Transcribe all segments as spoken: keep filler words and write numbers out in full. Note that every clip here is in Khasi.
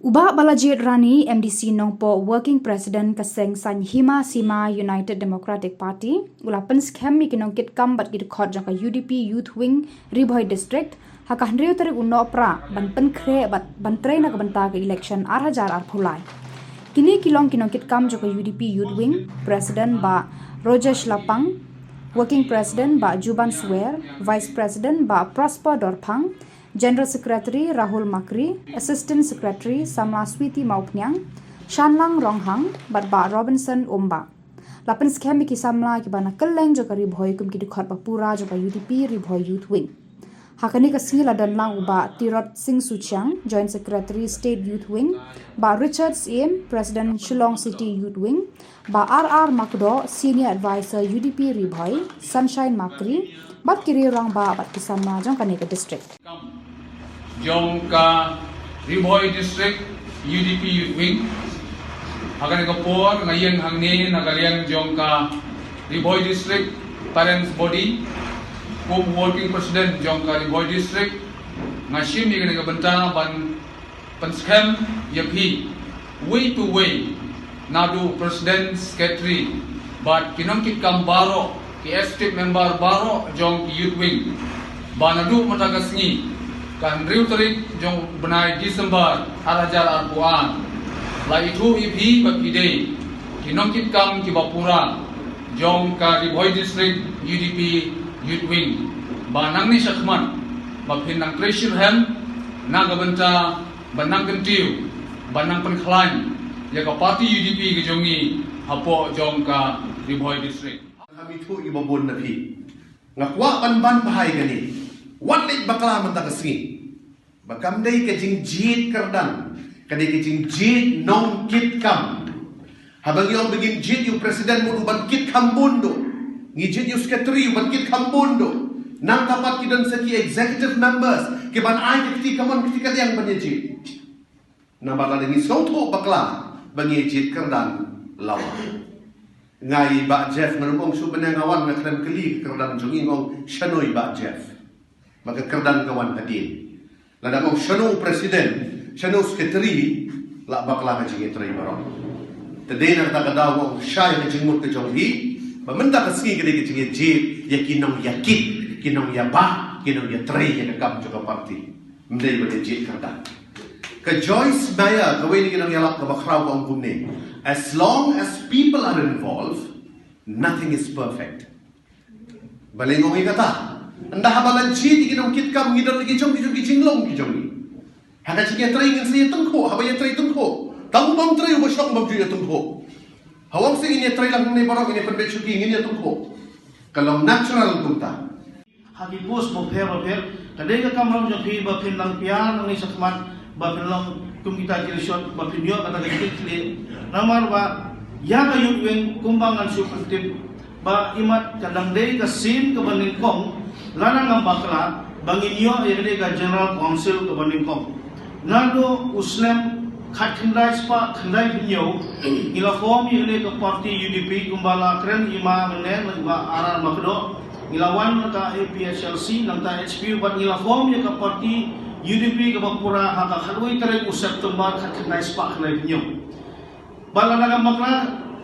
U Bah Balajied Rani, M D C Nongpoh, Working President ka seng Saiñ Hima Sima United Democratic Party, u la pynskhem ïa ki nongkitkam bad ki dkhot jong ka U D P Youth Wing Ri Bhoi District ha ka hynriew tarik u Nohprah ban pynkhreh bad ban trei na ka bynta ka election ar hajar arphew lai. Kine ki long ki nongkitkam jong ka U D P Youth Wing, President Bah Rojesh Lapang, Working President Bah Juban Swer, Vice President Bah Prosper Dorphang, General Secretary Rahul Makri, Assistant Secretary Samla Sweety Mawphniang, Shanlang Ronghang bad Bah Robinson Umbah. La pynskhem ïa ki samla kiba na kylleng jong ka Ri Bhoi kum ki dkhot ba pura jong ka U D P Ri Bhoi Youth Wing. Ha kane ka sngi la don lang u Bah Tirot Singh Suchiang, Joint Secretary State Youth Wing, Bah Richard Syiem, President Shillong City Youth Wing, Bah R R Makdoh, Senior Advisor U D P Ri Bhoi, Sunshine Makri, bad ki riew rangbah bad ki samla jong kane ka district. Jong ka Ri Bhoi District U D P Youth Wing. Ha kane ka por nga ïeng hangne na ka liang jong ka Ri Bhoi District Parents Body kum Working President jong ka Ri Bhoi District. Nga shim ïa kane ka bynta ban pynskhem ïa phi wei to wei, naduh President, Secretary bad ki nongkitkam baroh, ki executive member baroh jong ki Youth Wing, ba naduh mynta ka sngi, ka hynriew tarik jong bnai December ar hajar arphew ar, la ithuh ïa phi ba phi dei ki nongkitkam kiba pura jong ka Ri Bhoi District U D P Youth Wing, ba nangne shakhmat ba phin nang trei shitrhem na ka bynta ban nang kyntiew, ban nang pynkhlaiñ ïa ka party U D P ka jong ngi hapoh jong ka Ri Bhoi District. Nga kham ithuh ïa ba bun na phi. Nga kwah ban ban bha ïa kane. Wat leit bakla mynta ka sngi. Ba kam dei ka jingjied kyrdan, ka dei ka jingjied nongkitkam. Haba ngi ong ba ngin jied ïa u President mut u ban kit kham bun duh, ngi jied ïa u Secretary u ban kit kham bun duh. Nangta pat ki don sa ki executive members ki ban ai ki kti kamon kti kadiang ban ïa jied. Namar lada ngi sngewthuh bakla ba ngi jied kyrdan lawa. Nga i Bah Jeff, ngan ym ong shu bneng, nga wan nga khlem kylli ka kyrdan jong ngi, nga ong shano i Bah Jeff. Ba ka kyrdan ka wan hadien. Lada ong shano u President, shano u Secretary, lah bakla ka jingïatrei baroh. Te dei na kata ka daw nga ong shai ka jingmut ka jong phi ba mynta ka sngi ka dei ka jingïajied ïa ki nongïakit, ki nongïabah, ki nongïatrei ïa ka kam jong ka party. Ym dei ban ïajied kyrdan. Ka Joyce Meyer, kawei na ki nongïalap kaba khraw, ka ong kumne: "As long as people are involved, nothing is perfect." Balei nga ong ïa kata? Ynda haba la jied ïa ki nongkitkam ngi don la ki jong ki jong ki jinglong ki jong ngi. Ha ka jingïatrei ngin sa ïatyngkhuh, haba ïatrei tyngkhuh. Tang u bym trei uba shong bym ju ïatyngkhuh. Haba ong sa ngin ïatrei lang ne baroh ngin ïa pynbeit shuki ngin ïatyngkhuh. Ka long natural kumta. Ha ki post bapher bapher, ka dei ka kamram jong phi ba phin nang pynïar nangne shakhmat, ba phin long kum kita ki rishot, ba phin ïoh kata ka jingkitkhlieh. Namar ba ïa ka Youth Wing kumba ngan shu pyntip, ba imat ka dang dei ka sien kaba nyngkong, lada ngam bakla, ba ngin ïoh ïa kane ka General Council kaba nyngkong. Naduh u snem khatkhyndai spah khyndaiphew hynñiew, ngi la form ïa kane ka party U D P kumba la kren i ma mynne, i Bah R R Makdoh, ngi la wan na ka A P H L C, nangta H P U, bad ngi la form ïa ka party U D P kaba pura ha ka khatwei tarik u September khatkhyndai spah khyndaiphew hynñiew. Bad lada ngam bakla,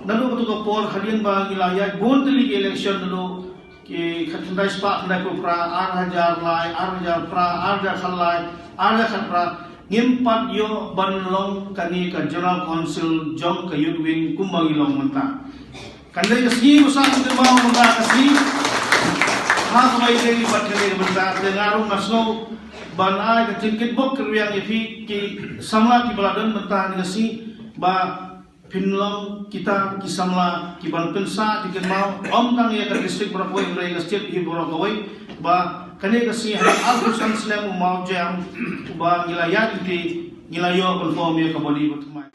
naduh kato ka por hadien ba ngi la ïaid bun tylli ki election, naduh ki khatkhyndai spah khyndaiphew phra, ar hajar lai, ar hajar phra, ar hajar khatlai, ar hajar khatphra, ngim pat ïoh ban long kane ka General Council jong ka Youth Wing kumba ngi long mynta. Kan dei ka sngi ba sah ngi kynmaw mynta ka sngi. Ha kawei dei bad kane ka bynta te nga ruh nga sngew ban ai ka jingkitbok kyrwiang ïa phi ki samla kiba la don mynta ha kane ka sngi, ba phin long kita ki samla ki ban pynsah ki kynmaw, ym tang ïa ka district baroh kawei, hynrei ka state hi baroh kawei, ba kane ka sngi ha arphew san snem u mawjam ba ngi la ïaid lynti, ngi la ïoh ban form ïa ka body ba thymmai.